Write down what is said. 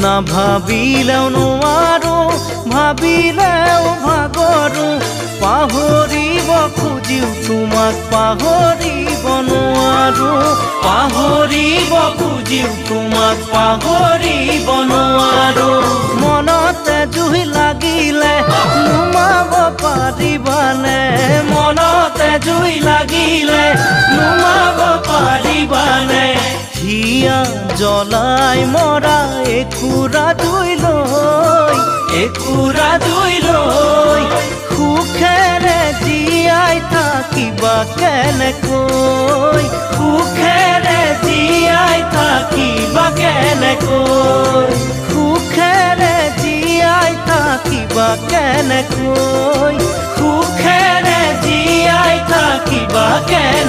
নাভাবিলেও নোৱাৰো, ভাবিলেও ভাগৰো, পাহৰিব খুজিও তোমাক পাহৰিব নোৱাৰো, পাহৰিব খুজিও তোমাক পাহৰিব নোৱাৰো। মনতে জুই লাগিলে নুমাব পাৰিবানে? মনতে জুই লাগিলে নুমাব পাৰিবানে? হিয়া জ্বলাই মৰা একুৰা জুই লৈ, একুৰা জুই লৈ সুখেৰে জীয়াই থাকিবা কেনেকৈ? সুখেৰে জীয়াই থাকিবা কেনেকৈ? সুখেৰে জীয়াই থাকিবা কেনেকৈ? সুখেৰে জীয়াই থাকিবা কেনেকৈ?